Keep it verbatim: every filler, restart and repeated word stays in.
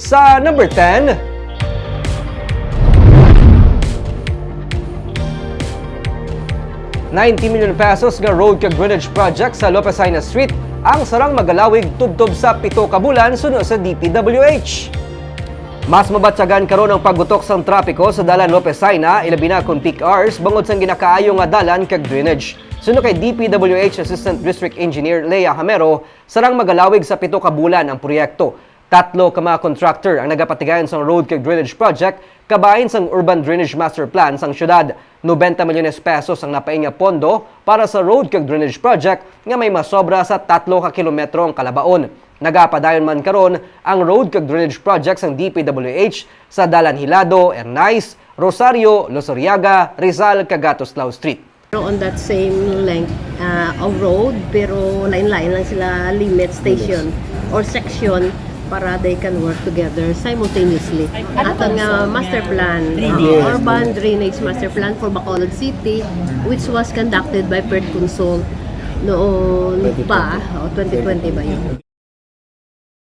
Sa number ten, ninety million pesos nga road kag drainage project sa Lopez Jaena Street ang sarang magalawig tubtob sa pito ka bulan suno sa D P W H. Mas mabatyagan karon ang pagbutok sang trapiko sa Dalan Lopez Jaena, ilabi na kon peak hours, bangod sang ginakaayo nga dalan kag drainage. Suno kay D P W H Assistant District Engineer Lea Hamero, sarang magalawig sa pito ka bulan ang proyekto. Tatlo ka mga contractor ang nagapatigayon sang road kag drainage project kabahin sang Urban Drainage Master Plan sang syudad. Nobenta milyones pesos ang napain nga pondo para sa road kag drainage project nga may masobra sa tatlo ka kilometro ang kalabaon. Nagapadayon man karon ang road kag drainage project sang D P W H sa Dalan Hilado, Ernais, Rosario, Losuriaga, Rizal, kag Gatoslaw Street. Pero on that same length uh, of road, pero lain-lain lang sila limit station or section para they can work together simultaneously. At ang uh, master plan, uh, urban drainage master plan for Bacolod City, which was conducted by PERT Consult noon pa, o twenty twenty ba yun?